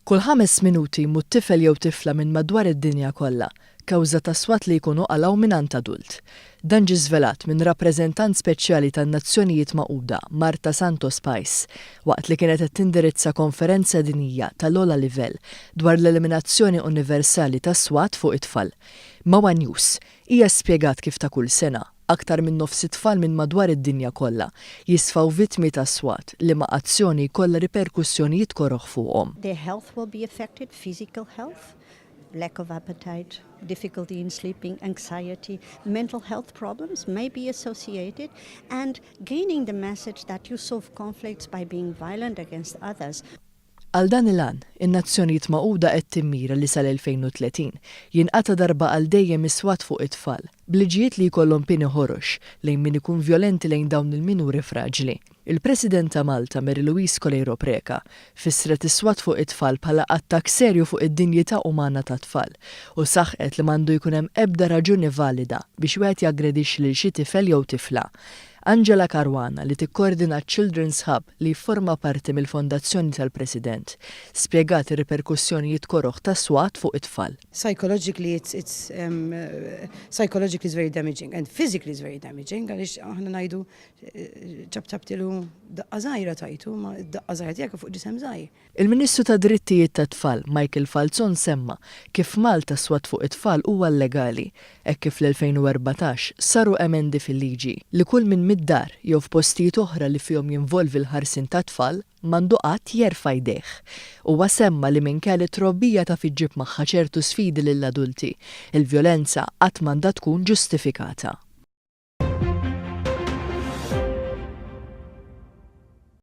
Kull ħames minuti jmut tifel jew tifla minn madwar id-dinja kollha, kawża ta' swat li jkunu qalgħu mingħand adult. Dan ġie żvelat minn Rappreżentant Speċjali tan-Nazzjonijiet Magħquda, Marta Santos Pais, waqt li kienet qed tindirizza konferenza dinjija tal-ogħla livell dwar l-eliminazzjoni universali tas-swat fuq it-tfal. Ma' one News, hija spjegat kif ta' kull sena, aktar minn nofs it-tfal minn madwar id-dinja kollha jisfaw vittmi ta' swat, liema azzjoni jkollha riperkussjonijiet koroh fuqhom. Their health will be affected, physical health, lack of appetite, difficulty in sleeping, anxiety, mental health problems may be associated, and gaining the message that you solve conflicts by being violent against others. Għal dan il-għan, in-Nazzjonijiet Magħquda qed timmira li sal-2030 jinqata' darba għal dejjem is-swat fuq it-tfal, b'liġijiet li jkollhom pieni ħorox lejn min ikun vjolenti lejn dawn il-minuri fraġli. Il-President ta' Malta, Mary Louise Coleiro Preca, fissret is-swat fuq it-tfal bħala attakk serju fuq id-dinjità umana tat-tfal u saħqet li m'għandu jkun hemm ebda raġuni valida biex wieħed jaggredixxi lil xi tifel jew tifla. Angela Caruana, li tikkordina ċ-Children's Hub li jifforma parti mill-Fondazzjoni tal-President, spjegat ir-riperkussjonijiet koroh tas-swat fuq it-tfal. Psychologically it's psychologically it's very damaging and physically it's very damaging, għaliex aħna ngħidu ċapċaptilu, daqqa żgħira tajtu, ma daqqa żgħira tiegħek fuq ġisem żgħir. Il-Ministru tad-Drittijiet tat-Tfal, Michael Falzon, semma kif Malta swat fuq it-tfal huwa illegali, hekk kif fl-2014 saru emendi fil-liġi li kull min mid-dar jew f'postijiet oħra li fihom jinvolvi l-ħarsien tat-tfal m'għandu qatt jerfa' jdejh. Huwa semma li minkejja li t-trobbija taf iġġib magħha ċertu sfidi lill-adulti, il-vjolenza qatt m'għandha tkun ġustifikata.